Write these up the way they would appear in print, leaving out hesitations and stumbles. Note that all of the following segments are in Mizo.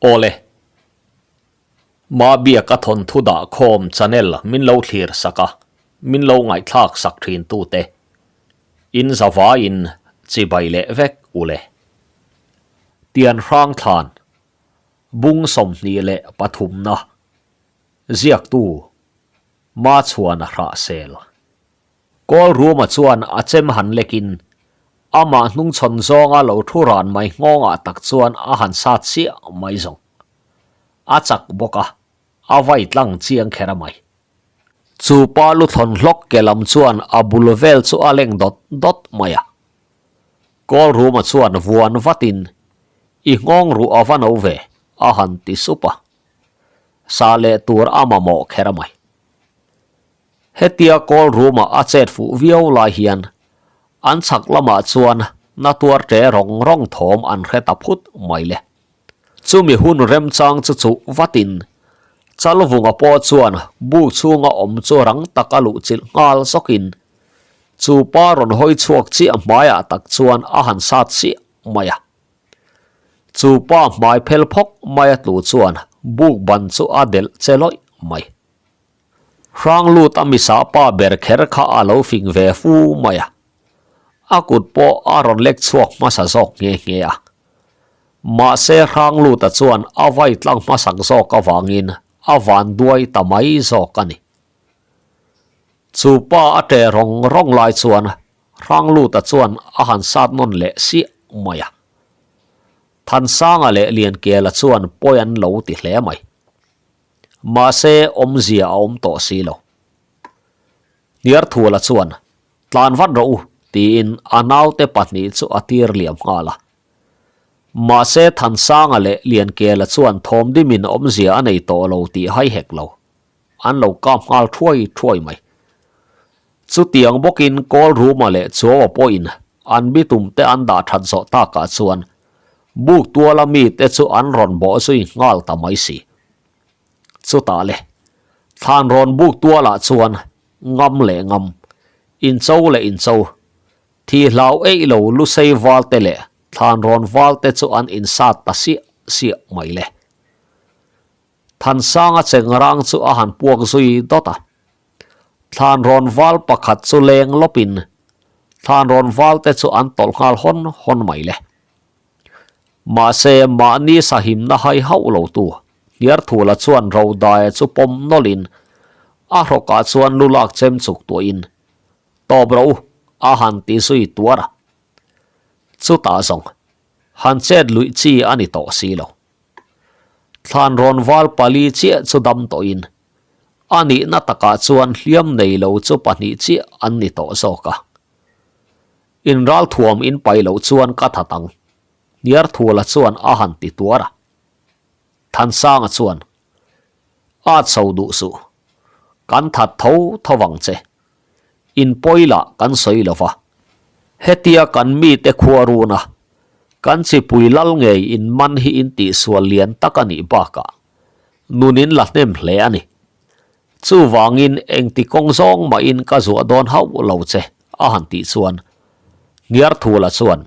Awle. Mabiaka thawnthu dah khawm channel min lo thlir sak a, min lo ngaihthlak sak thin tute. In zavaiin chibai leh vek ule. Tian hrang thlan bung 23na ziaktu Machhuana hrahsel. Kawl Ruma chuan a chem han lekin amah hnungchhawn zawnga lo thu ran mai nghawngah tak chuan a han sat chiah mai zawng. A chak bawk a, a vai tlang chiang kher a mai. Chu pa lu thlawn hlawk ke lam chuan a bul vel chu a leng dawt dawt mai a. Kawl Ruma chuan vuan vatin, I nghawng ruh a va no ve, a han ti sup a. Sa leh tur a mamawh kher a mai. Hetia kawl room-ah a chet fuh viau lai hian an chhak lamah chuan na tuar ṭe rawng rawng thawm an hre ta phut mai le. Chumi hun remchang chu chuh vatin Chalvunga pawh chuan buk chhunga awm chu rang taka luh chilh nghal zawkin chu pa rawn hawi chhuak chiah hmaiah tak chuan a han sat chiah mai a. Chu pa hmai phel phawk maia tlu chuan buk ban chu a delh che lawih mai. Hrang lut a misa pa ber kher kha a lo fing ve fu mai a, a kut pawh a rawn lek chhuak hmasa zawk nghe nghe a. Mahse hrang luta chuan a vai tlang hmasak zawk avangin a van duai ta mai zawk a ni. Chu pa a ṭe rawng rawng lai chuan hrang luta chuan a han sat nawn leh siah mai a. Thansanga leh Liankela chuan pawi an lo ti hle mai. Mahse, awmzia a awm tawh si lo. Hniarthuala chuan, Tlan vat rawh u, tiin a naute pahnih chu a tir liam nghal a. Mahse, Thansanga leh Liankela chuan thawmdimin awmzia a nei tawh lo tih hai hek lo. An lo kap nghal thuai thuai mai. Chutiang bawkin Kawlruma leh Chuaua pawhin an bitumte an dah that zawh takah chuan buk tuala mite chu an rawn bawh zui nghal ta mai si. Chutah le, thlan rawn buk tualah chuan ngam leh ngam, incho leh incho, thi hlau eih lo lusei valte leh thlan rawn valte chu an insat ta siah siah mai le. Thansanga chengrang chu a han puak zui dawt a. Thlan rawn val pakhat chu leng lawpin thlan rawn val te chu an tawlh nghal hawn hawn mai le. Mahse mahni sahimna hai hauh lo tu Hniarthula chuan Rodaia chu pawm nawlhin a hrawkah chuan lu lak chem chuk tuahin tawp rawh u a han ti zui tuar a. Chutah zawng han chet luih chi a ni tawh si lo. Thlan rawn val pali chiah chu dam tawhin a nihna takah chuan hliam nei lo chu pahnih chiah an ni tawh zawk a. In ralthuam in pai loh chuan ka that ang, Hniarthula chuan a han ti tuar a. Thansanga chuan, A chho duh suh, kan that tho tho vang che. In pawi lah kan sawi lo va, hetia kan mite khua runa kan chipui lal ngei in man hi in tihsual lian tak a nih bakah nun in la hnem hle a ni. Chuvangin engti kawng zawng mahin ka zuah dawn hauh lo che a han tih chuan Hniarthula chuan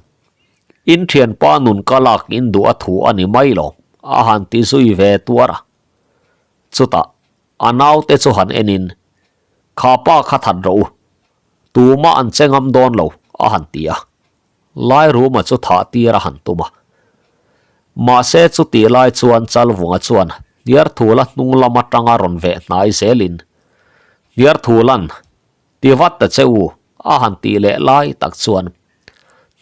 In thianpa nun ka lak in duh a thu a ni mai lo a han ti zui ve tuar a. Chutah a naute chu han enin Kha pa kha that rawh u, tumah an che ngam dawn lo a han ti a. Lai Ruma chu thah tir a han tum a. Mahse chutih lai chuan Chalvunga chuan Hniarthula hnung lam atanga rawn veh hnai zelin, Hniarthulan, ti vat ta che u a han tih leh lai tak chuan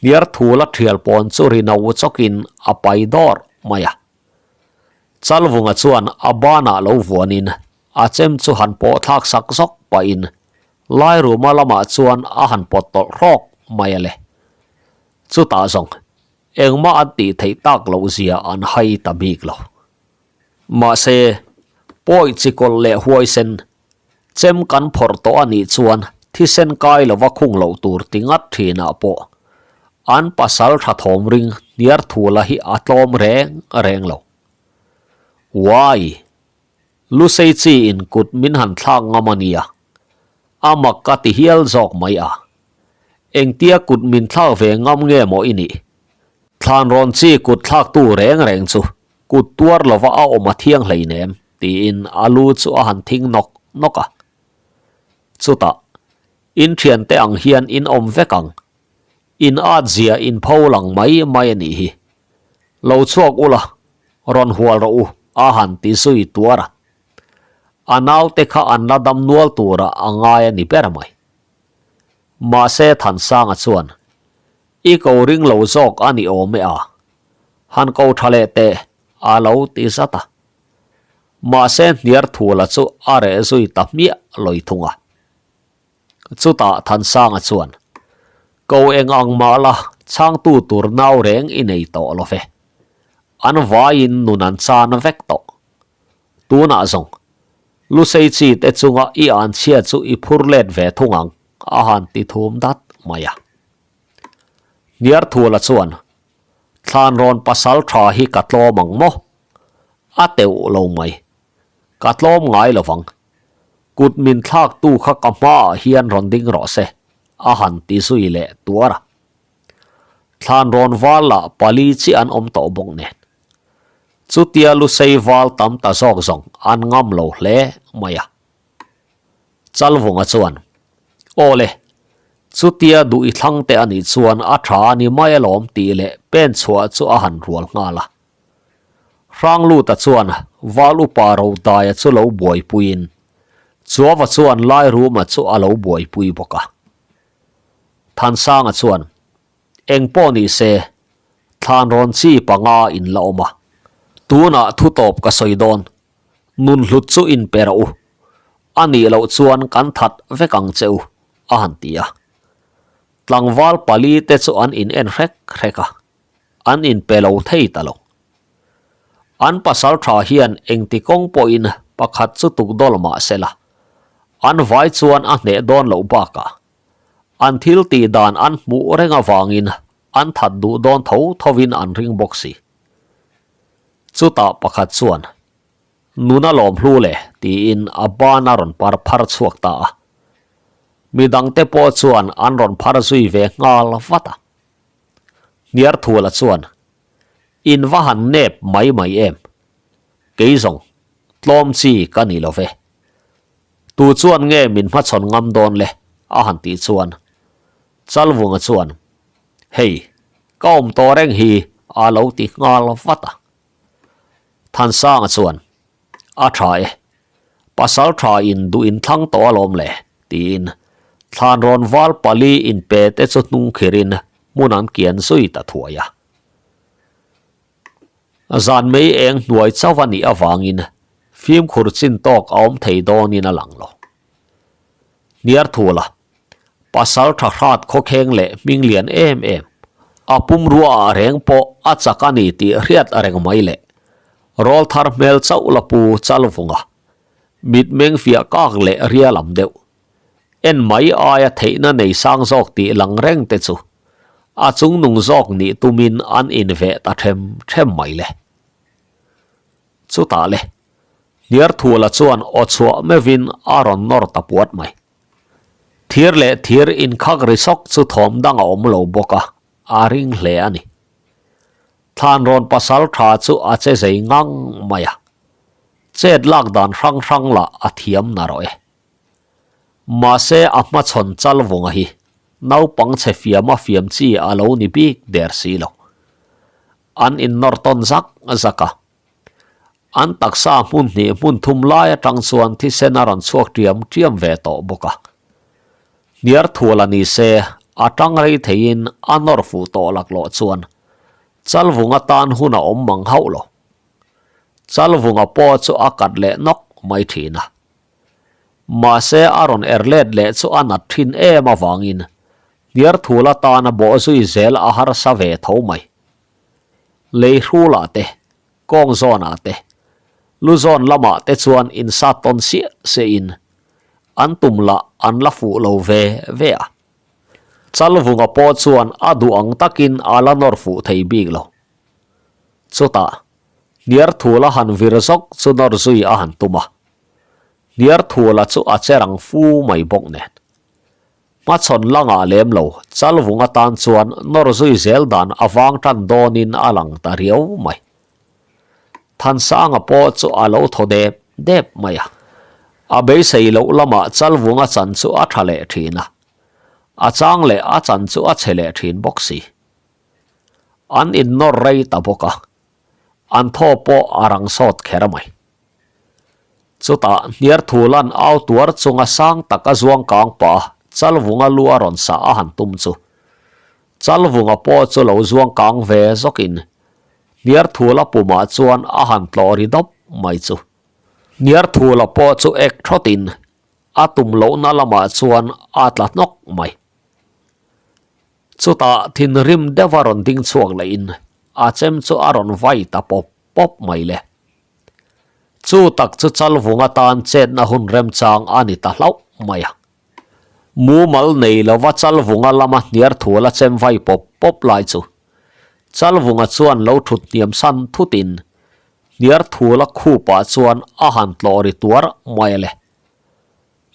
Hniarthula thial pawn chu ri no chawkin a pai dawrh mai a. Chalvunga chuan a banah lo vuanin a chem chu han pawh thlak sak zawk pahin Lairuma lamah chuan a han pawt tawlh hrawk mai a le. Chutah zawng engmah an tih theih tak loh zia an hai ta bik lo. Mahse, pawi chi kawlh leh huaisen chem kan phawrh tawh a nih chuan thisen kai lova khung loh tur ti ngat thinah pawh an pasal tha thawm ring hniar thula hi a tlawm reng reng lo. Uai! Lusei chi in kut min han thlak ngam a nia, a mak ka ti hial zawk mai a. Engtia kut min thlak ve ngam nge maw i nih? Thlan rawn chi kut thlaktu reng reng chu. Kut tuar lova a awm a thiang hleinem, tiin a lu chu a han thing nawk nawk a. Chutah, In thiante ang hian in awm vek ang. In at zia in pho lang mai mai a nih hi. Lo chhuak ula, rawn hual rawh u, a han ti zui tuar a. A naute kha an la dam nual tura a ngai a ni ber mai. Mahse Thansanga chuan, I ko ring lo zawk a ni awm e a, han ko tha leh teh, a lo ti zat a. Mahse hniar thula chu a reh zui ta hmiah lawi thung a. Chutah Thansanga chuan, Ko eng ang mah la, chhangtu tur nau reng i nei tawh lo ve. An vaiin nun an chan vek tawh. Tunah zawng, Lusei chi te chunga i an chhia chu i phur let ve thung ang, a han ti thum dat mai a. Hniarthula chuan, Thlanrawn pasal tha hi ka tlawm ang maw? A teuh lo mai. Ka tlawm ngai lo vang. Kut min thlaktu kha ka hmaah hian rawn ding rawh se, a han ti zui leh tuar a. Thlanrawn val lah pali chiah an awm tawh bawk nen. Chutia Lusei val tam ta zawk zawng an ngam lo hle mai a. Chalvunga chuan, Aw le, chutia duh i thlang te a nih chuan a tha a ni mai alawm tih leh pen chhuah chu a han rual nghal a. Hrangluta chuan Val upa Rodaia chu lo buaipuiin Chuava chuan Lairuma chu a lo buaipui bawk a. Thansanga chuan, Eng pawh ni se, thlan rawn chi panga in la awm a. Tunah thu tawp ka sawi dawn, nun hlut chu in pe rawh u. A nih loh chuan kan that vek ang che u, a han ti a. Tlangval pali te chu an in en hrek hrek a, an in pe lo thei ta lo. An pasal tha hian engti kawng pawhin pakhat chu tuk dawl mah se la, an vai chuan a hneh dawn loh bakah An thil tih dan an hmuh reng avangin an that duh dawn tho thovin an ring bawk si. Chutah pakhat chuan, Nuna lawm hlu le, tiin a ban a rawn par phar chhuak ta a. Midangte pawh chuan an rawn phar zui ve nghal vat a. Hniarthuala chuan, In va han nep mai mai em? Kei zawng, tlawm chi ka ni lo ve. Tu chuan nge min hmachhawn ngam dawn le? a han tih chuan Chalvunga chuan, Hei, ka awm tawh reng hi a lo ti nghal vat a. Thansanga chuan, A tha e, pasal tha in duh in thlang tawh alawm le, tiin thlanrawn val pali inpe te chu hnung khirin hmun an kian zui ta thuai a. Zan mei eng hnuai chauh a nih avangin fimkhur chin tawk a awm thei dawnin a lang lo. Hniarthula, pasal tha hrat khawkheng leh hming lian em em, a pumrua ah reng pawh a chak a ni tih hriat reng mai leh rawl thar hmel chauh la pu Chalvunga, mitmeng fiah kak leh ria lam deuh, en mai aia theihna nei sang zawk tih lang reng te chu a chungnung zawk nih tumin an inveh ta them them mai le. Chutah le, Hniarthuala chuan aw chhuah meuhin a rawn nawr ta puat mai. Thir leh thir inkhak ri sawk chu thawm dang a awm lo bawk a, a ring hle a ni. Thlanrawn pasal tha chu a che zei ngang mai a, chet lak dan hrang hrang lah a thiam narawh e. Mahse a hmachhawn Chalvunga hi naupang chhe fiama fiam chi a lo ni bik der si lo. An innawr tawn zak zak a. An taksa hmun hnih hmun thum lai atang chuan thisen a rawn chhuak ṭiam ṭiam ve tawh bawk a. Hniar thual a ni se, a tang rei theiin a nawr fuh tawh laklawh chuan Chalvunga tan hun a awm mang hauh lo. Chalvunga pawh chu a kat leh nawk mai ṭhin a. Mahse a rawn er let leh chu a nat thin em avangin Hniarthul atana bawh zui zel a harsa ve tho mai. Lei hrulah te, kawng zawnah te, lu zawn lamah te chuan insat tawn siah siahin an tum lah an la fuh lo ve ve a. Chalvunga pawh chuan a duh ang takin a la nawr fuh thei bik lo. Chutah Hniarthul a han vir zawk chu nawr zui a han tum a. Hniarthula chu a che rang fu mai bawk nen. Hmachhawn langah lem lo Chalvung atan chuan nawr zui zel dan a vang tan dawnin a lang ta riau mai. Thansanga pawh chu a lo thaw dep dep mai a. A beisei loh lamah Chalvunga chan chu a tha leh thin a, a chang leh a chan chu a chhe leh thin bawk si. An innawr rei ta bawk a, an thaw pawh a rang sawt kher mai. Chutah Hniarthulan au tuar chunga sang taka zuang kang pah a Chalvunga lu a rawn sah a han tum chu Chalvunga pawh chu lo zuang kang ve zawkin Hniarthula pumah chuan a han tlawh ri dawp mai chu. Hniarthula pawh chu ek thawtin a tum lohna lamah chuan a tla hnawk mai. Chutah thinrim deuha rawn ding chhuak lehin a chem chu a rawn vai ta pawp pawp mai le. Chu tak chu Chalvung atan chetna hun remchang a ni ta hlauh mai a. Mumal nei lova Chalvunga lama hniarthuala chem vai pawp pawp lai chu Chalvunga chuan lo thut hniam san thutin hniarthuala khupah chuan a han tlawh ri tuar mai a le.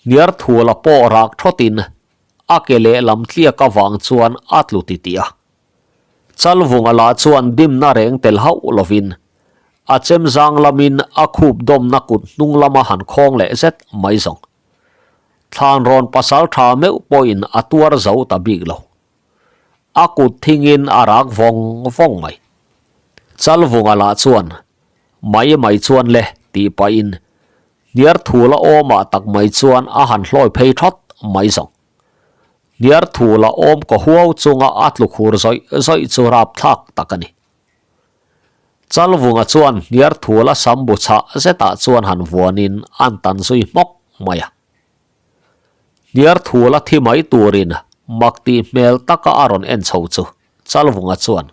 Hniarthuala pawh rak thawtin a ke lehlam tliak avang chuan a tlu titih a. Chalvunga lah chuan dimna reng tel hauh lovin a chem zang lamin a khup dawmna kut hnung lama han khawng leh zet mai zawng. Thlanrawn pasal tha meuh pawhin a tuar zo ta bik lo. A kut thingin a rak vawng vawng mai. Chalvunga lah chuan mai mai chuan le tih pahin Hniarthula awmah tak mai chuan a han hlawi phei thawt mai zawng. Hniarthula awm kaw huau chunga a tlu khur zawih zawih chu rapthlak tak a ni. Chalvunga chuan Hniarthula sam bu chhah zetah chuan han vuanin an tan zui hmawk mai a. Hniarthula thi mai turin mak tih hmel taka a rawn en chho chu Chalvunga chuan,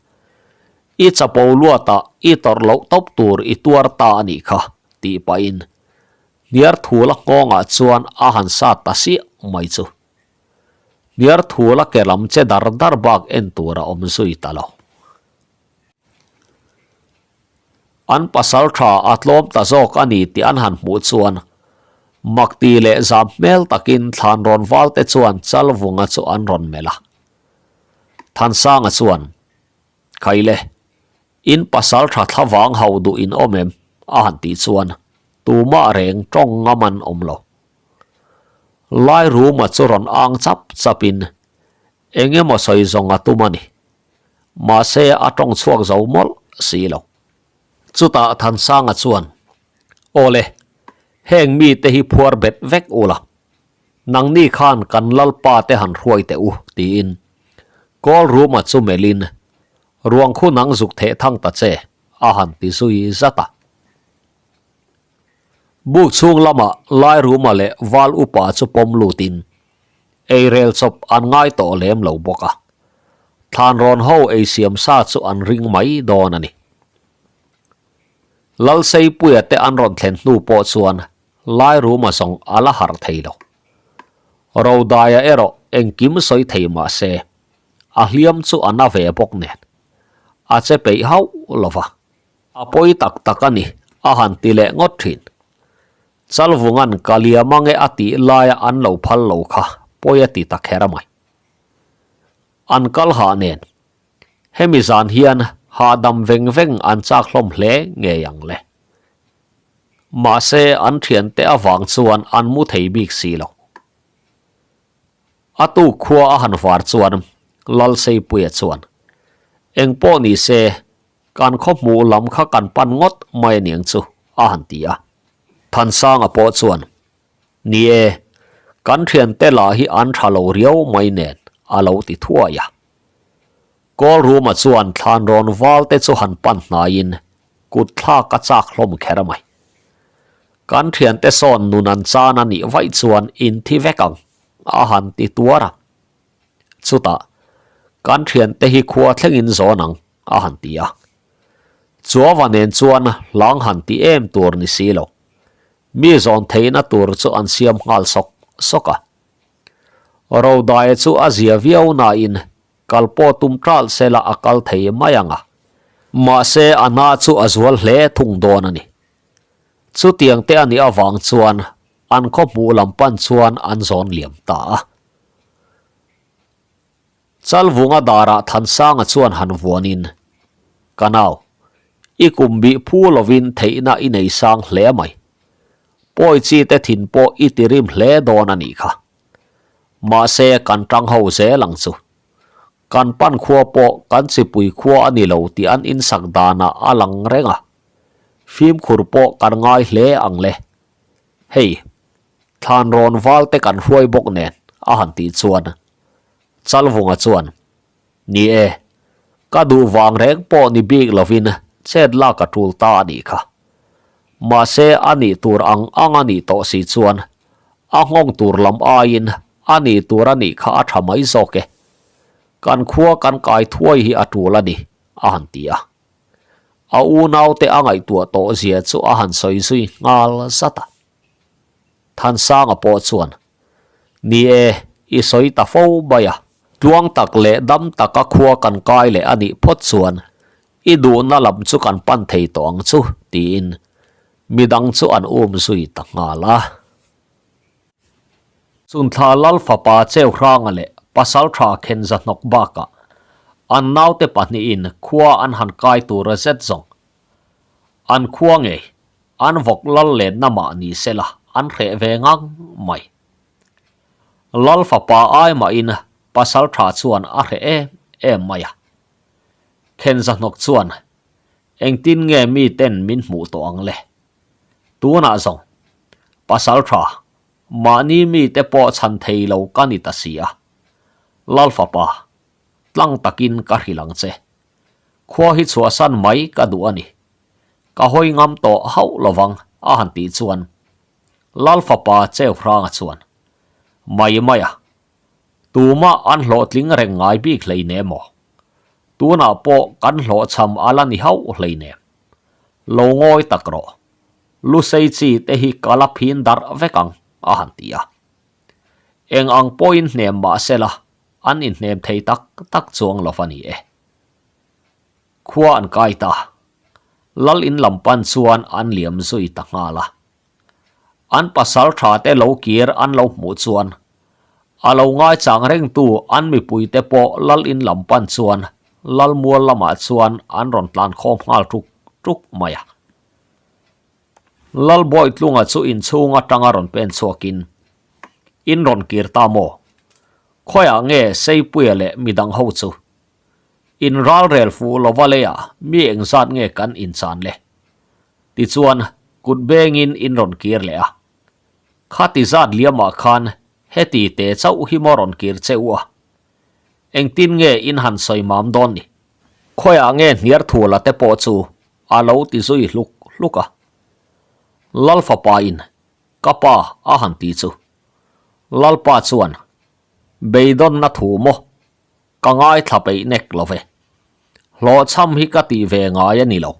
I chapo luatah i tawrh loh tawp tur i tuar ta a nih kha, tih pahin Hniarthula nghawngah chuan a han sat ta siah mai chu. Hniarthula ke lam che dar dar bak en tur a awm zui ta lo. An pasal tha a tlawm ta zawk a ni tih an han hmuh chuan Makti leh zam hmel takin Thlanrawn valte chuan Chalvunga chu an rawn melh a. Thansanga chuan, Khaile, in pasal tha thlavang ho duh in awm em? a han tih chuan tumah reng tawng ngam an awm lo. Lairuma chu rawn ang chap chapin eng emaw sawi zawng a tum a ni. Mahse a tawng chhuak zo mawlh si lo. Chutah Thansanga chuan, Awle, heng mite hi phuar bet vek ula, nangni khan kan Lalpa te han hruai teh u, tiin Kawlruma chu melhin, Ruang khu nang zuk theh thang ta che, a han ti zui zat a. Buk chhung lamah Lairuma leh Val Upa chu pawm lutin Eirel chawp an ngai tawh lem lo bawk a, thlanrawn ho ei siam sa chu an ring mai dawn a ni. Lalseipuia te an rawn thlen hnu pawh chuan Lairuma zawng a la harh thei lo. Rodaia erawh engkim sawi thei mah se, a hliam chu a na ve bawk nen, a che peih hauh lo va. A pawi tak tak a ni, a han ti leh ngawt thin. Chalvunga'n ka liam ange a tih laia an lo phal lo kha pawi a ti ta kher a mai. An kal hah nen, hemi zan hian hahdam veng veng an chak hlawm hle ngei ang le. Mahse an thiante avang chuan an mu thei bik si lo. A tuk khua a han var chuan Lalseipuia chuan, Engpawh ni se, Kan khaw hmuh lam kha kan pan ngawt mai aniang chu, a han ti a. Thansanga pawh chuan, Ni e, kan thiante lah hi an tha lo riau mai nen, a lo ti thuai a. Kawlruma chuan thlanrawn valte chu han pan hnaiin kut thlak a chak hlawm kher mai. Kan thiante sawn nun an chan a nih vaih chuan in thi vek ang, a han ti tuar a. Chutah, kan thiante hi khua thlengin zawn ang, a han ti a. Chuava nen chuan hlang han ti em tur ni si lo. Mi zawn theihna tur chu an siam nghal sawk sawk a. Rodaia chu a zia viau nain kal pawh tum ṭalh sela a kal thei mai ang a. Mahse a hna chu a zual hle thung dawn a ni. Chutiang te a nih avang chuan an khaw hmuh lam pan chuan an zawn liam ta a. Chalvunga darah Thansanga chuan han vuanin, Ka nau, I kum bih phu lovin theihna i nei sang hle mai. Pawi chi te thin pawh i ti rim hle dawn a nih kha. Mahse kan tang ho zel ang chu. Kan pan khua pawh kan chipui khua a ni lo tih an insak danah a lang reng a. Fimkhur pawh kan ngai hle ang le. Hei, thlan rawn val te kan hruai bawk nen a han tih chuan Chalvunga chuan, Ni e, ka duh vang reng pawh ni bik lovin chet lak a tul ta a nih kha. Mahse a nih tur ang ang a nih tawh si chuan a nghawng tur lam aiin a nih tur a nih kha a tha mai zawk e. Kan khua kan kai thuai hi a tul a ni, a han ti a. A unaute a ngaihtuah tawh zia chu a han sawi zui nghal zat a. Thansanga pawh chuan, Ni e, i sawi ta fo mai a. Tluang tak leh dam taka khua kan kai leh a nih phawt chuan i duhna lam chu kan pan thei tawh ang chu, tiin midang chu an um zui ta nghal a. Chunthla Lal fapa Cheuhranga leh Pasaltha Khenza hnawk bakah an naute pahnihin khua an han kai tur a zet zawng. An khua ngei an vawk lal lenna mah ni sela an hreh ve ngang mai. Lal fapa ai mahin Pasaltha chuan a hreh em em mai a. Khenza hnawk chuan engtin nge miten min hmuh tawh ang le? Tunah zawng, pasal tha, mahni mite pawh chhan thei lo ka ni ta si a. Lal fapa, tlang takin ka hrilh ang che. Khua hi chhuahsan mai ka duh a ni. Ka hawi ngam tawh hauh lovang a han tih chuan Lal fapa Cheuhranga chuan, Mai mai a, tumah an hlawhtling reng ngai bik hleinem aw. Tunah pawh kan hlawhchham a la ni hauh hleinem. Lo ngawi tak rawh. Lusei chi te hi ka la phin darh vek ang, a han ti a. Eng ang pawhin hnem mah sela, an inhnem thei tak tak chuang lo va ni e. Khua an kai ta. Lal in lam pan chuan an liam zui ta nghal a. An pasal tha te lo kir an lo hmuh chuan a lo ngaichang rengtu an mipuite pawh lal in lam pan chuan lal mual lamah chuan an rawn tlan khawm nghal tuk tuk mai a. Lal Bawitlunga chu inchhung atanga rawn pen chhuakin, In rawn kir ta maw? Khawiah nge Seipuia leh midang ho chu? In ralrel fuh lova leiah mi engzat nge kan inchan le? Tichuan, kut bengin in rawn kir leh a. Khati zat liamah khan heti te chauh hi maw rawn kir che u a? Engtin nge in han sawi mam dawn ni? Khawiah nge hniar thula te pawh chu a lo ti zui hluk hluk a. Lal fapa in ka pa a han ti chu. Lalpa chuan, Beidawnna thu maw? Ka ngaithla peih nek lo ve. Hlawhchham hi ka tih ve ngai a ni lo,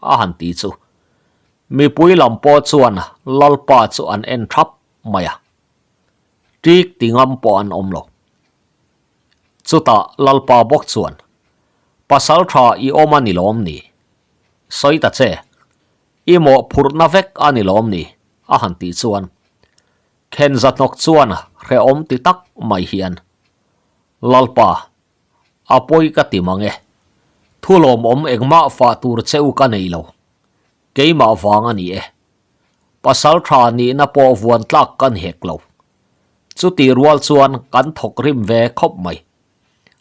a han ti chu. Mipui lam pawh chuan Lalpa chu an en thap mai a. Ṭik ti ngam pawh an awm lo. Chutah Lalpa bawk chuan, Pasal tha i awm a ni lawm ni? Sawi ta che, i mawhphurhna vek a ni lawm ni? a han tih chuan Khenzahnawk chuan hrehawm ti tak mai hian, Lalpa, a pawi ka ti mang e. Thu lawmawm engmah fah tur che u ka nei lo. Keimah vang a ni e. Pasal tha nihna pawh vuan tlak ka ni hek lo. Chutih rual chuan kan thawk rim ve khawp mai.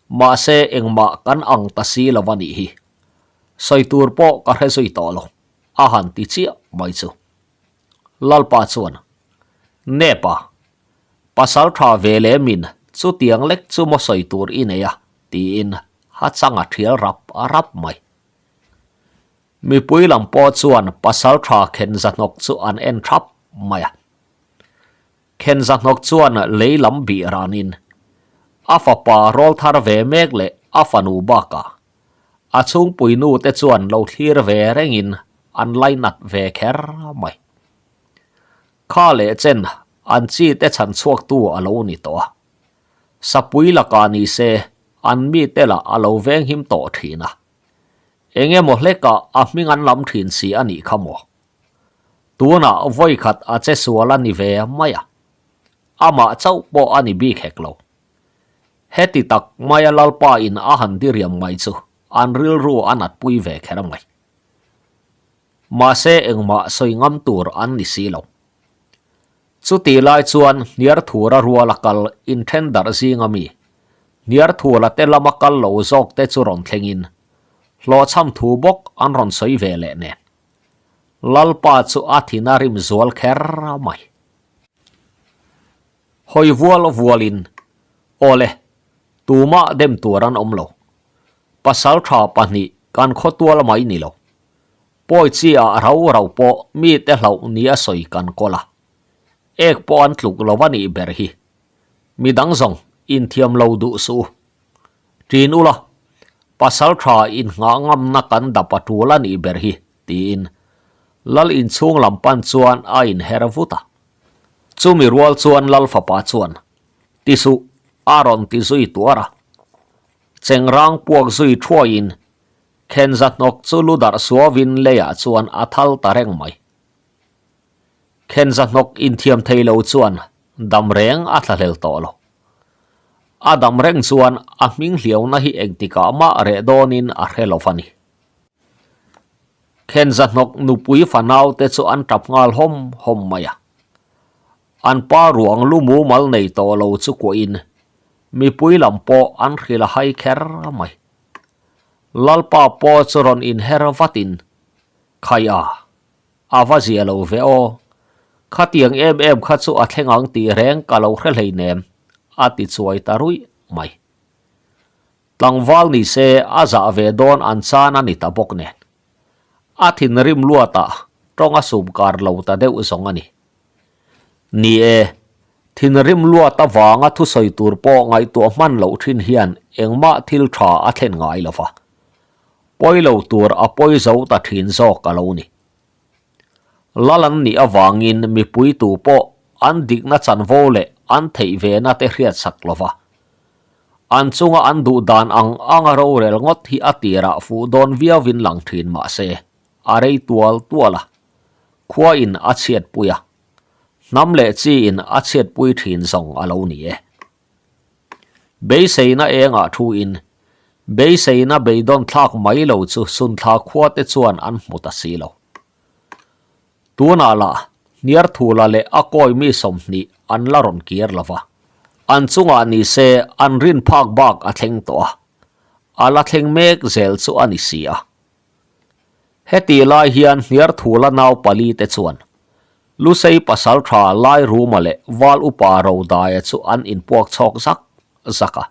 Mahse engmah kan ang ta si lo a nih hi. Sawi tur pawh ka hre zui tawh lo, a han ti chiah mai chu. Lalpa chuan, Nepa, pasal tha ve leh min chutiang lek chu maw sawi tur i nei a, tiin ha chang a thial rap rap mai. Mipui lam pawh chuan pasal tha Khenzahnawk chu an en thap mai a. Khenzahnawk chuan lei lam bih ranin a fapa rawl thar ve mek leh a fanu bakah a chhungpui nu te chuan lo thlir ve rengin an lainat ve kher mai. Kha leh chen an chi te chhan chhuaktu a lo ni tawh a. Sapui lakah ni se an mite lah a lo venghim tawh thin a. Eng emaw hlekah a hming an lam thin si a nih kha maw? Tunah vawikhat a che sual a ni ve mai a. Amah chauh pawh a ni bik hek lo. Heti tak maia Lalpa in a han diriam mai chu an rilru a natpui ve kher mai. Mahse engmah sawi ngam tur an ni si lo. Chutih lai chuan Hniarthura ruala kal inthen darh zinga mi, Hniarthura te lama kal lo zawk te chu rawn thlengin hlawhchham thu bawk an rawn sawi ve leh nen. Lalpa chu a thin a rim zual kher mai. Hawi vual vualin, Awle, tumah dem tur an awm lo. Pasal tha pahnih kan khawtual mai ni lo. Pawi chi ah rau rau pawh mite hlauh ni a sawi kan kawl a. Ek pawh an tluk lo a nih ber hi. Midang zawng inthiam lo duh suh u. Ṭin ula, pasal ṭha inngah ngamna kan dap a ṭul a nih ber hi, tiin Lal inchhung lam pan chuan a inher vut a. Chumi rual chuan Lal fapa chuan, Ti suh, a rawn ti zui tuar a. Chengrang puak zui thuaiin Khenza hnawk chu lu darh suavin leiah chuan a thal ta reng mai. Khenza hnawk inthiam thei lo chuan dam reng a thlahlel tawh lo. A dam reng chuan a hming hliauna hi engtikah mah reh dawnin a hre lo va ni. Khenza hnawk nupui fanaute chu an tap nghal hawm hawm mai a. An pa ruang lu mumal nei tawh lo chu kuahin mipui lam pawh an hrilh a hai kher mai. Lalpa pawh chu rawn inher vatin, Khai a, a va zia lo ve aw. Khatiang em em kha chu a thleng ang tih reng ka lo hre hleinem, a ti chuai ta ruih mai. Tlangval ni se a zah ve dawn an chan a ni ta bawk nen. A thinrim luatah tawng a sum kar lo ta deuh zawng a ni. Ni e, thinrim luat avanga thusawi tur pawh ngaihtuah hman loh thin hian engmah thil tha a thlen ngai lo va. Pawi lo tur a pawi zo ta thin zawk a lo ni. Lal an nih avangin mipui tu pawh an dikna chanvo leh an theih vena te hriatsak lo va. An chunga an duh dan ang anga rorel ngawt hi a tirah fuh dawn viauvin lang thin mah se, a rei tual tual a. Khua in a chhiatpui a, hnam leh chi in a chhiatpui thin zawng a lo ni e. Beiseina engah thu in, beiseina beidawn thlak mai lo chu Sunthla khua te chuan an hmu ta si lo. Tunah lah Hniarthula leh a kawi mi 20 an la rawn kir lo va, an chungah ni se an rin phak bak a thleng tawh a, a la thleng mek zel chu a ni si a. Heti lai hian Hniarthula nau pali te chuan Lusei pasal tha Lairuma leh Val upa Rodaia chu an inpuak chhawk zak zak a.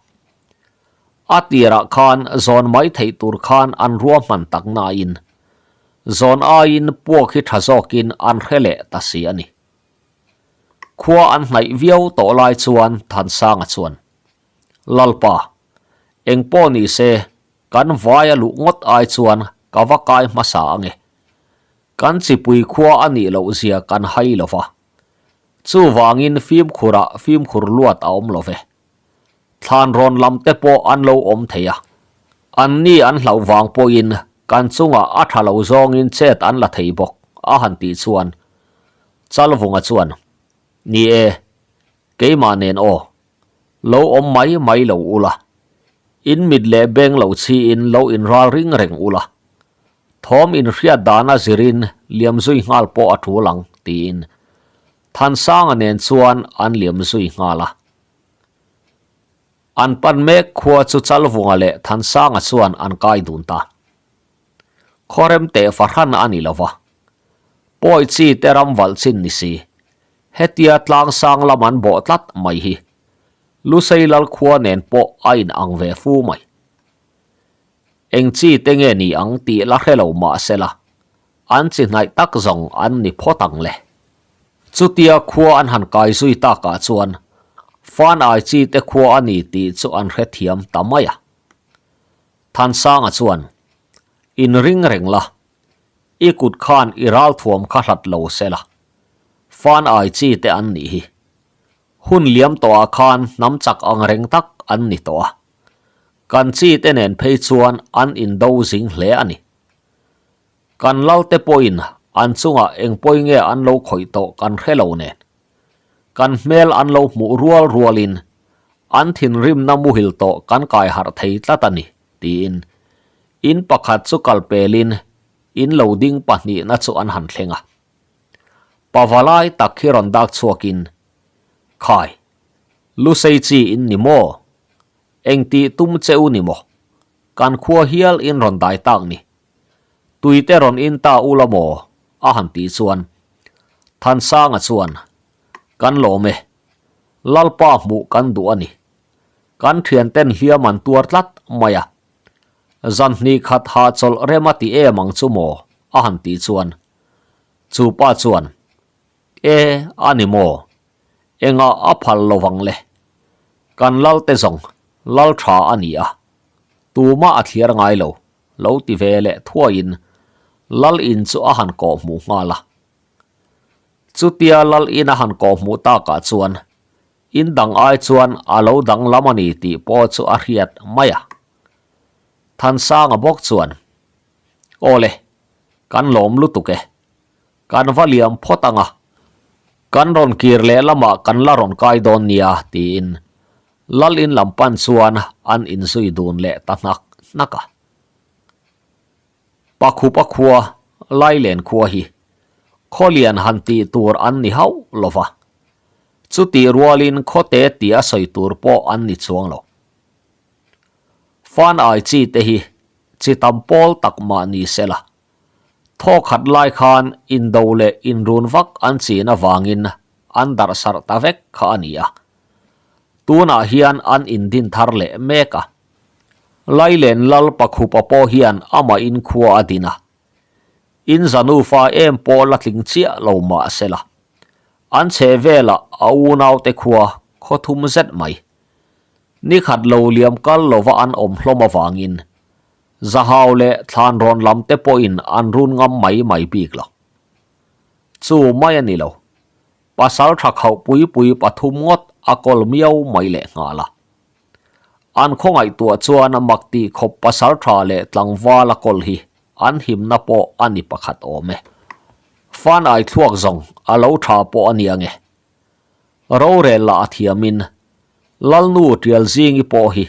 A tirah khan zawn mai theih tur khan an ruahman tak nain zawn aiin puak hi tha zawkin an hre leh ta si a ni. Khua an hnaih viau tawh lai chuan Thansanga chuan, Lalpa, engpawh ni se Kan vai a luh ngawt ai chuan ka va kai hmasa ange. Kan chipui khua a nih loh zia kan hai lo va. Chuvangin fimkhurah fimkhur luat a awm lo ve. Thlan rawn lam te pawh an lo awm thei a. An ni an hlauh vang pawhin kan chungah a tha lo zawngin chet an la thei bawk a han tih chuan Chalvunga chuan, Ni e, keimah nen aw. Lo awm mai mai lo ula, in mit leh beng lo chhiin lo inral ring reng ula, thawm inhriat dana zirin liam zui nghal pawh a tul ang, tiin Thansanga nen chuan an liam zui nghal a. An pan mek khua chu Chalvunga leh Thansanga chuan an kai dun ta. Khawrem teh fahran a ni lova, pawi chi te ram valh chin ni si, Hetia tlangsang lam an bawh tlat mai hi Lusei lal khua nen pawh a in ang ve fu mai. Eng chi te nge ni ang tih la hre lo mah se la, an chi hnaih tak zawng an ni phawt ang le. Chutia khua an han kai zui takah chuan Fan ai chi te khua a ni tih chu an hrethiam ta mai a. Thansanga chuan, Inring reng la, I kut khan i ralthuam kha hlat lo se la, fan ai chi te an nih hi. Hun liam tawhah khan hnam chak ang reng tak an ni tawh a. Kan chi te nen phei chuan an indo zing hle a ni. Kan lal te pawhin an chungah eng pawi nge an lo khawih tawh kan hre lo nen. Kan hmel an lo hmuh rual rualin an thinrimna muhil tawh kan kai harh thei tlat a ni, tiin In pakhat chu kal pelin. In lo ding pahnihna chu an han thleng a. Pavalai tak hi rawn dak chhuakin, Khai, Lusei chi in ni maw? Engtih tum che u ni maw? Kan khua hial in rawn dai tak ni. Tuite rawn in ta u la maw? a han tih chuan Thansanga chuan, Kan lawm e. Lalpa hmuh kan duh a ni. Kan thianten hliam an tuar tlat mai a. Zan hnih khat hahchawlh rem a ti em ang chu maw? a han tih chuan chu pa chuan, E, a ni maw? Engah a phal lo vang le? Kan lal te zawng lal tha a ni a, tumah a thliar ngai lo, lo ti ve leh thuaiin lal in chu a han kawh hmuh nghal a. Chutia lal in a han kawh hmuh takah chuan in dang ai chuan a lo danglam a ni tih pawh chu a hriat mai a. Thansanga bawk chuan, Aw le, kan lawm lutuk e. Kan va liam phawt ang a, kan rawn kir leh lamah kan la rawn kai dawn nia tiin lal in lam pan chuan an inzui dun leh ta hnak hnak a. Pakhupa khua, Lailen khua hi khawlian han tih tur an ni hauh lo va, chutih rualin khawte tia sawi tur pawh an ni chuang lo. Fan ai chi te hi chi tam pawl tak mah ni sela, Thaw khat lai khan indo leh inrun vak an chin avangin an darh sarh ta vek kha a ni a. Tunah hian an indin thar leh mek a. Lailen lal Pakhupa pawh hian amah in khua a din a. In zanufa em pawh la tling chiah lo mah sela. An chhe velah a unaute khua khaw thum zet mai. Ni khat lo liam kal lova an awm hlawm avangin Zahau leh thlan rawn lam te pawhin an run ngam mai mai bik lo. Chu mai a ni lo. Pasal tha khauh pui pui pathum ngawt a kawl miau mai leh nghal a. An khawngaihtuah chuan mak tih khawp pasal tha leh tlangval a kawl hi an himna pawh a ni pakhat awm e. Fan ai thluak zawng a lo tha pawh a nia nge. Rorel lah a thiamin Lalnu Tialzingi pawh hi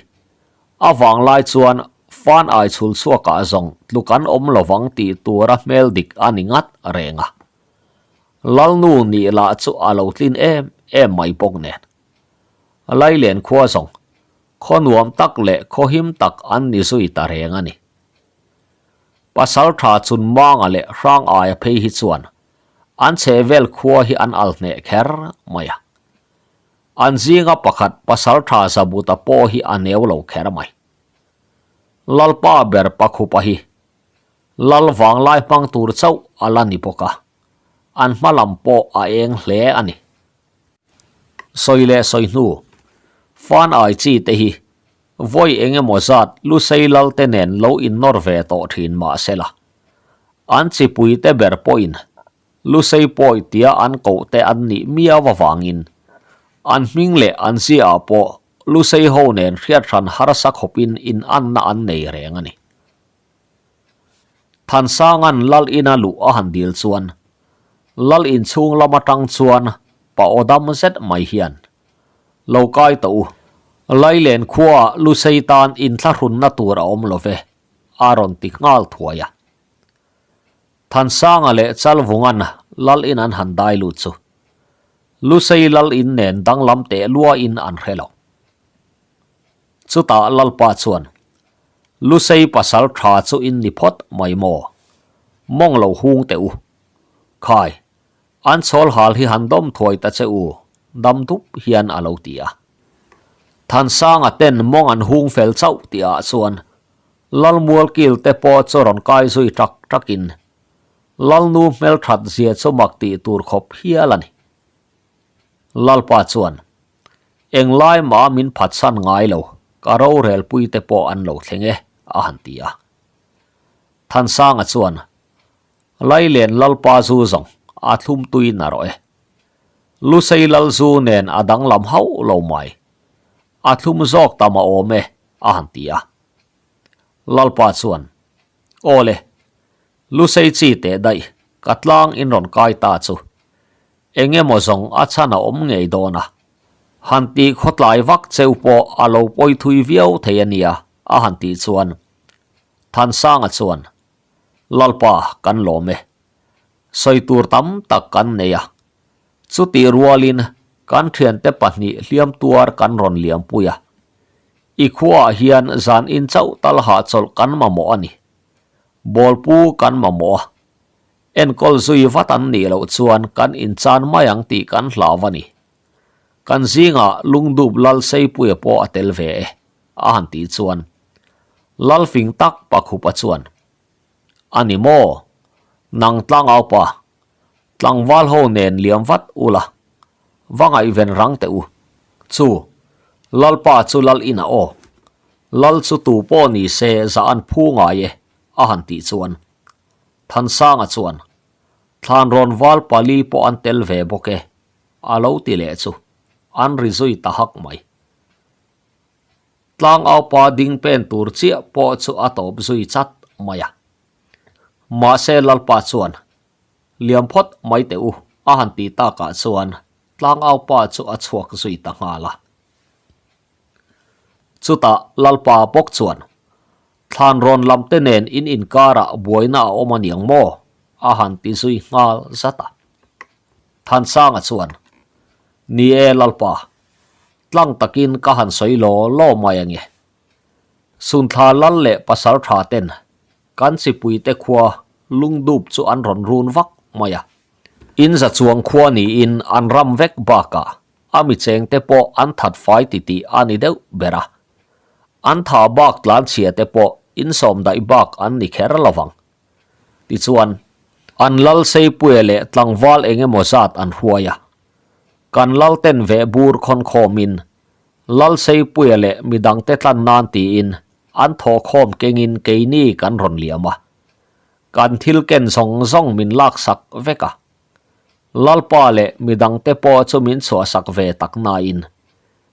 a vanglai chuan fan ai chhul chhuakah zawng tluk an awm lovang tih tura hmel dik a ni ngat reng a. Lalnu nih lah chu a lo tlin em em mai bawk nen. Lailen khua zawng khaw nuam tak leh khaw him tak an ni zui ta reng a ni. Pasal tha chun manga leh hrang aia phei hi chuan an chhehvel khua hi an al hneh kher mai a. An zinga pakhat pasal tha Zabuta pawh hi a neu lo kher mai. Lalpa ber Pakhupa hi Lal vanglai hmang tur chauh a la ni bawk a, an hma lam pawh a eng hle a ni. Sawi leh sawi hnu, Fan ai chi te hi vawi eng emaw zat Lusei Lal te nen lo innawr ve tawh thin mah sela, an chipui te ber pawhin Lusei pawi tia an koh te an nih miau avangin an hming leh an ziaah pawh Lusei ho nen hriat hran harsa khawpin inanna an nei reng a ni. Thansanga'n Lal ina luh a han dil chuan Lal inchhung lam atang chuan pa aw dam zet mai hian, Lo kai tawh u, Lailen khuaah Lusei tan inthlahrunna tur a awm lo ve, a rawn ti nghal thuai a. Thansanga leh Chalvunga'n Lal in an han dai lut chu Lusei Lal in nen danglam teh luain an hre lo. Chutah Lalpa chuan, Lusei pasal tha chu in ni phawt mai maw? Mawng lo hung teh u. Khai, an chhawl hal hi han dawm thuai ta che u, dam dup hian a lo ti a. Thansanga ten mawng an hung fel chauh tihah chuan Lalmual kil te pawh chu rawn kai zui tak takin Lalnu hmelthat zia chu mak tih tur khawp hial a ni. Lalpa chuan, Englai mah min phatsan ngai lo, ka rorelpui te pawh an lo thleng e, a han ti a. Thansanga chuan, Lailen Lalpa zu zawng a thlum tui na rawh e. Lusei Lal zu nen a danglam hauh lo mai. A thlum zawk tam a awm e, a han ti a. Lalpa chuan, Aw le, Lusei chi teh daih, ka tlang in rawn kai ta chu. Eng emaw zawng a chhan a awm ngei dawn a. Han tih khawtlai vak cheu pawh a lo pawi thui viau thei a nia, a han tih chuan Thansanga chuan, Lalpa kan lawm e. Sawi tur tam tak kan nei a. Chutih rualin kan thiante pahnih hliam tuar kan rawn liampui a. I khuaah hian zan in chauh tal hahchawlh kan mamawh a ni. Bawlpu kan mamawh a. Enkawl zui vat an nih loh chuan kan inchan mai ang tih kan hlau a ni. Kan zingah Lungdup Lal Seipuia pawh a tel ve e, a han tih chuan Lal fing tak Pakhupa chuan, A ni maw? Nang tlangaupa, tlangval ho nen liam vat ula, va ngaihven rang teh u. Chu, Lalpa chu Lal inah aw. Lal chu tu pawh ni se zah an phu ngai e, a han tih chuan Thansanga chuan, Thlan rawn val pali pawh an tel ve bawk e, a lo ti leh chu an ri zui ta hak mai. Tlangaupa ding pen tur chiah pawh chu a tawp zui chat mai a. Mahse Lalpa chuan, Liam phawt mai teh u, a han tih takah chuan Tlangaupa chu a chhuak zui ta nghal a. Chutah Lalpa bawk chuan, Thlan rawn lam te nen in inkarah buaina a awm aniang maw? a han ti zui nghal zat a. Thansanga chuan, Ni e Lalpa, tlang takin ka han sawi law law mai ange. Sunthla lal leh pasal tha ten kan chipuite khua lungdup chu an rawn run vak mai a. In za chuang khua niin an ram vek bakah a mi chengte pawh an that fai titih a ni deuh ber a. An tha bak tlan chhia te pawh insawm daih bak an ni kher lo vang. Tichuan, an lal Seipuia leh tlangval eng emaw zat an hruai a. Kan lal ten veh bur khawn khawmin, Lal Seipuia leh midangte tlan nan tiin an thawhkhawm kengin keini kan rawn liam a. Kan thil ken zawng zawng min laksak vek a. Lalpa leh midangte pawh chu min chhuahsak ve tak nain,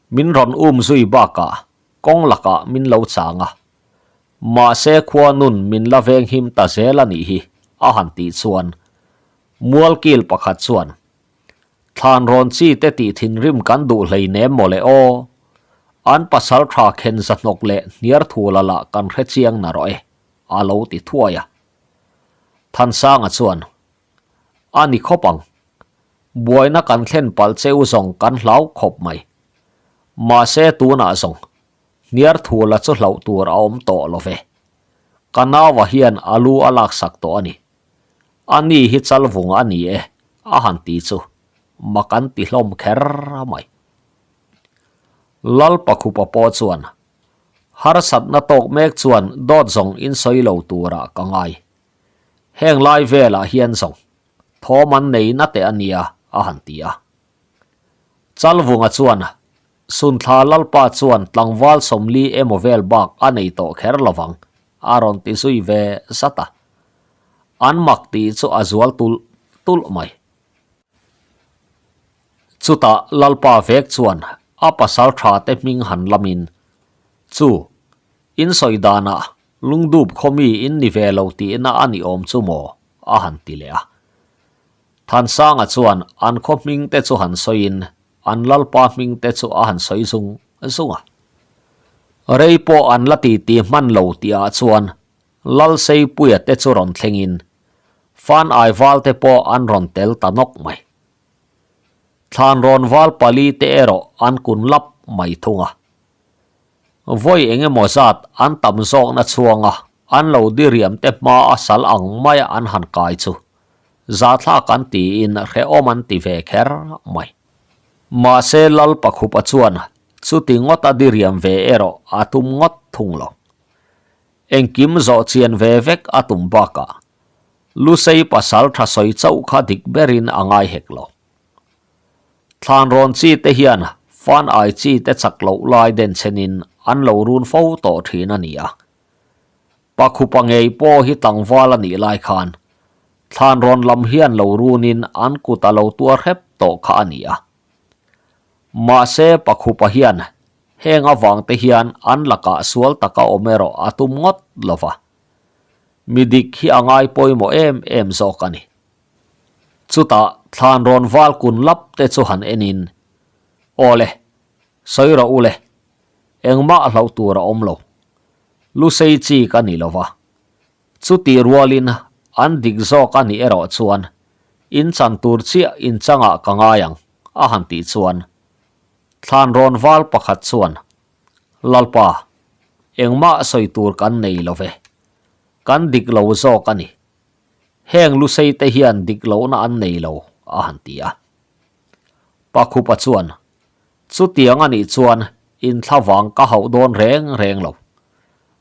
Min rawn um zui bakah kawng lakah min lo chang a, mahse khua nun min la veng him ta zel a nih hi, a han tih chuan Mualkil pakhat chuan, Thlan rawn chi te tih thinrim kan duh hlei nem maw le aw, an pasal tha khen zahnawk leh hniar thula lah kan hre chiang na rawh e, a lo ti thuai a. Thansanga chuan, A ni khawp ang. Buaina kan thlen palh cheu zawng kan hlau khawp mai. Mahse tunah zawng, hniar thu la chu hlauh tur a awm tawh lo ve. Ka naua hian a lu a laksak tawh a ni. A ni hi chalvung a ni e, a han ti chu mak an ti hlawm kher mai. Lalpakhupa pawh chuan harsatna tawk mek chuan dawt zawng in sawi lo turah ka ngai. Heng lai velah hian zawng thawm an nei na teh a nia, a han ti a. Chalvunga chuan Sunthla Lalpa chuan tlangval 40 emaw vel bak a nei tawh kher lovang, a rawn ti zui ve zat a. An mak tih chu a zual tulh tulh mai. Chutah Lalpa vek chuan a pasal tha te hming han lamin, Chu, in sawi danah Lungdup khaw mi in ni ve lo tihna a ni awm chu maw? a han ti leh a. Thansanga chuan an khaw hming te chu han sawiin an lalpa hming te chu a han sawi zung zung a. Rei pawh an la titi hman lo tihah chuan Lalseipuia te chu rawn thlengin Fan Aival te pawh an rawn tel ta nawk mai. Thlan rawn val pali te erawh an kun lap mai thung a. Vawi eng emaw zat an tam zawkna chhuanga an lo diriam te hma a sal ang maia an han kai chu zathlak an tiin hrehawm an ti ve kher mai. Mahse Lalpakhupa chuan chuti ngawt a diriam ve erawh a tum ngawt thung lo. Engkim zawh chian ve vek a tum bakah Lusei pasal tha sawi chauh kha dik berin a ngai hek lo. Thlan rawn chi te hian fan ai chi te chak loh lai den chhenin an lo run fo tawh thin a ni a. Pakhupa ngei pawh hi tlangval a nih lai khan thlan rawn lam hian lo runin an kut a lo tuar hrep tawh kha a ni a. Mahse Pakhupa hian heng avang te hian an lakah sual taka awm erawh a tum ngawt lo va. Mi dik hi a ngai pawimawh em em zawk a ni. Chutah thlan rawn val kun lap te chu han enin, Aw le, sawi rawh u le, engmah hlauh tur a awm lo. Lusei chi ka ni lo va. Chutih rualin an dik zawk a nih erawh chuan in chan tur chiah in changah ka ngai ang, a han tih chuan Thlanrawn val pakhat chuan, Lalpa, engmah sawi tur kan nei lo ve. Kan dik lo zawk a ni. Heng lusei te hian dik lohna an nei lo, a han ti a. Pakhupa chuan, Chutiang a nih chuan inthlavang ka hauh dawn reng reng lo.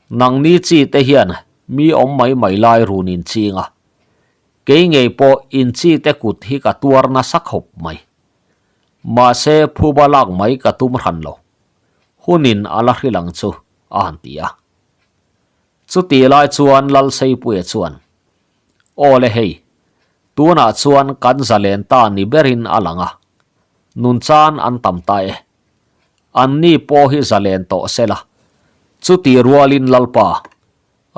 Nangni chi te hian mi awm mai mai lai run in ching a. Kei ngei pawh in chi te kut hi ka tuar nasa khawp mai. Mahse phuba lak mai ka tum hran lo. Hunin a la hrilh ang chu, a han ti a. Chutih lai chuan Lalseipuia chuan, Aw le hei, tunah chuan kan zalen ta ni berin a lang a, nunchan an tam ta e. Anni pawh hi zalen tawh se la. Chutih rualin Lalpa,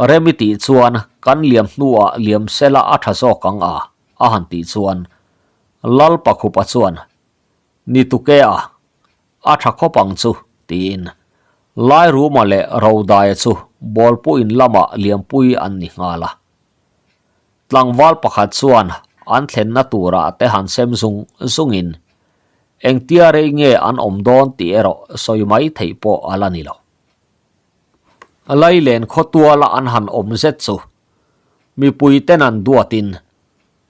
rem i tih chuan kan liam hnuah liam se la a tha zawk ang a, a han tih chuan Lalpa khupa chuan, Ni tuke a, A tha khawp ang chu, tiin Lairuma leh Rodaia chu bawlpu in lamah liampui an ni nghal a. Tlangval pakhat chuan an thlenna turah te han sem zung zungin engtia rei nge an awm dawn tih erawh sawi mai theih pawh a la ni lo. Lailen khawtuala an han awm zet chu mipuiten an duatin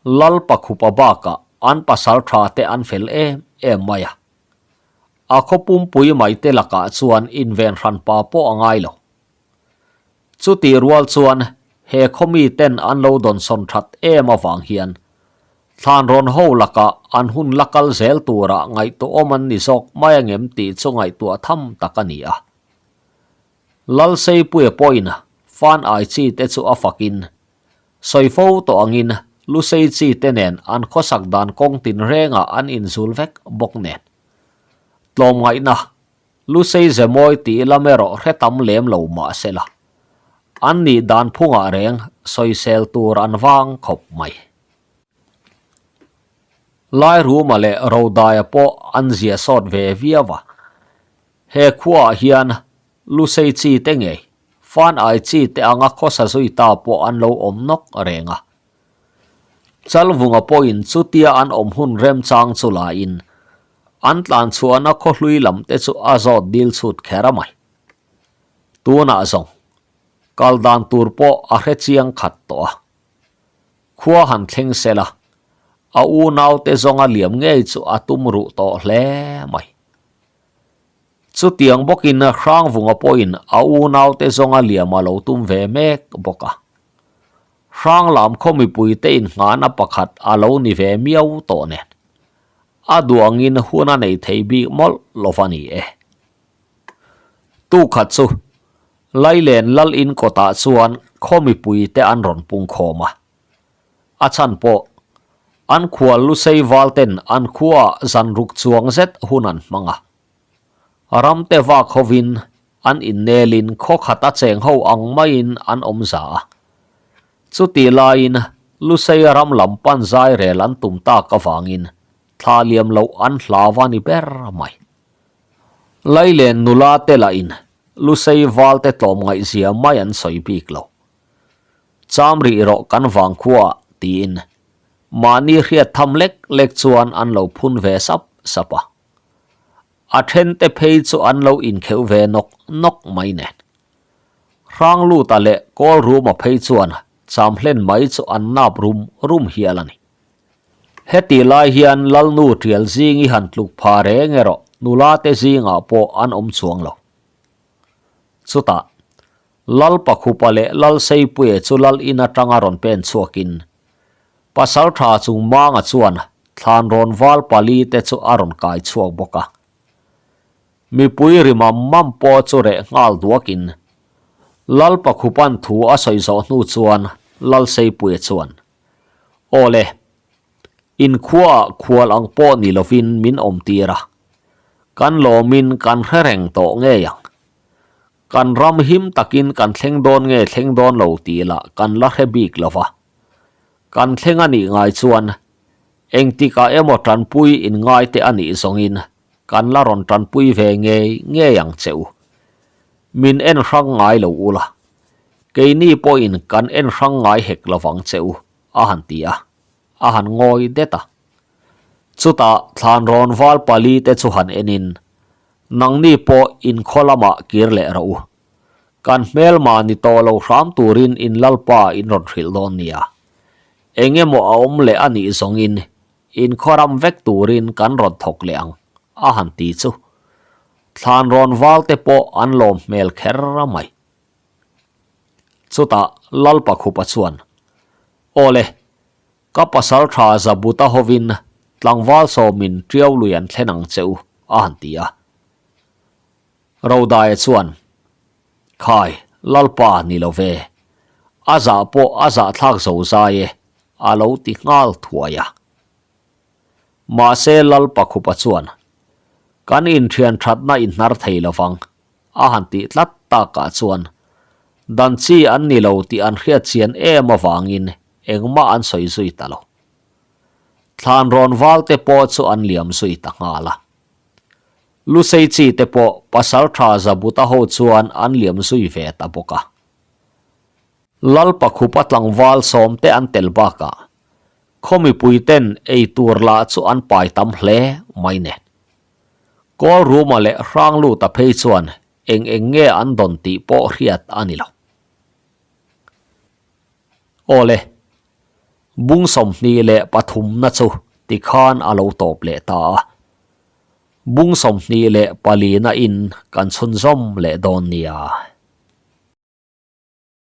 Lalpakhupa bakah an pasal tha te an fel em em mai a. A khaw pumpui mai te lakah chuan inven hran pa pawh a ngai lo. Chutih rual chuan he khaw mi ten an lo dawnsawn that em avang hian Thlanrawn ho lakah an hun la kal zel turah ngaihtuahawm an ni zawk mai angem tih chu ngaihtuah tham tak a ni a. Lalseipuia pawhin Fan ai chi te chu a fakin Sawi fo tawh angin Lusei chi te nen an khawsak dan kawng tinrengah an inzul vek bawk nen. Tlawmngaihna, Lusei ze mawi tih lam erawh hre tam lem lo mah se la, an nih dan phungah reng sawisel tur an vang khawp mai. Lairuma leh Rodaia pawh an zia sawt ve viau a, he khuaah hian Lusei chi te ngei, fan ai chi te anga khawsa zui ta pawh an lo awm nawk reng a. Chalvunga pawhin chutia an awm hun remchang chu laiin an tlan chhuahna khawhlui lam te chu a zawt dil chhut kher a mai. Tunah zawng, kal dan tur pawh a hre chiang khat tawh a. Khua han thleng sela, a unaute zawnga liam ngei chu a tum ruh tawh hle mai. Chutiang bawkin Hrangvunga pawhin a unaute zawnga liam a lo tum ve mek bawk a. Hranglam khaw mipuite innghahna pakhat a lo ni ve miau tawh nen, a duangin hun a nei thei bik mawlh lo va ni e. Tukhat chu Lailen lal in kawtah chuan khaw mipuite an rawn pungkhawm a. A chhan pawh an khual lusei valten an khuaah zan ruk chuang zet hun an hmang a. Ramte vak hovin an innelin khaw khat a cheng ho ang maiin an awm za a. Chutih laiin Lusei ram lam pan zai rel an tum tak avangin thla liam loh an hlau a ni ber mai. Lailen nula te lahin Lusei valte tlawmngaihzia mai an sawi bik lo. Cham rih rawh kan vang khuaah tiin mahni hriat tham lek lek chuan an lo phun ve sap sap a. A then te phei chu an lo inkheuh ve nawk nawk mai nen. Hrangluta leh Kawlruma phei chuan cham hlen mai chu an nap rum rum hial a ni. Heti lai hian Lalnu Tial zing i han tluk pha reng erawh nula te zingah pawh an awm chuang lo. Chutah Lal Pakhupa leh Lal Seipuia chu Lal in atanga rawn pen chhuakin Pasaltha chung Manga chuan thlan rawn val pali te chu a rawn kai chhuak bawk a. Mipui ri mam mam pawh chu reh nghal duakin Lal Pakhupa'n thu a sawi zawh hnu chuan Lal Seipuia chuan, Aw le, inkhuaah khual ang pawh ni lovin min awmtir a, kan lawmin kan hre reng tawh ngei ang. Kan ram him takin kan thleng dawn nge thleng dawn lo tih lah kan la hre bik lo va. Kan thleng a nih ngai chuan engtikah emaw tanpui inngai te a nih zawngin kan la rawn tanpui ve ngei ngei ang che u. Min en hrang ngai lo ula. Keini pawhin kan en hrang ngai hek lovang che u, a han ti a, a han ngawi det a. Chutah thlanrawn val pali te chu han enin, Nangni pawh inkhaw lamah kir leh rawh u. Kan hmelma ni tawh lo hram turin in Lalpa in rawn hrilh dawn nia. Eng emaw a awm leh a nih zawngin inkhaw ram vek turin kan rawn thawk leh ang, a han ti chu. Thlanrawn val te pawh an lawm hmel kher mai. Chutah Lalpa Khupa chuan, Aw le, ka pasal tha Zabuta hovin tlangval sawmin Tiau lui an thlen ang che u, a han ti a. Rodaia chuan, Khai, Lalpa ni lo ve, a zah pawh a zahthlak zo zai e, a lo ti nghal thuai a. Mahse Lalpa Khupa chuan, Kan inthian thatna inhnar thei lovang, a han tih tlat takah chuan dan chi an ni lo tih an hriat chian em avangin engmah an sawi zui ta lo. Thlan rawn val te pawh chu an liam zui ta nghal a. Lusei chi te pawh pasal tha Zabuta ho chuan an liam zui ve ta bawk a. Lalpakhupa tlangval sawmte an tel bakah khaw mipui ten ei tur lah chu an pai tam hle mai nen. Kawl Ruma leh Hrangluta phei chuan eng eng nge an dawn tih pawh hriat a ni lo. Awle, bung 23 na chu tikhan a lo tawp leh ta a. Bung 24 na in kan chhunzawm leh dawn nia.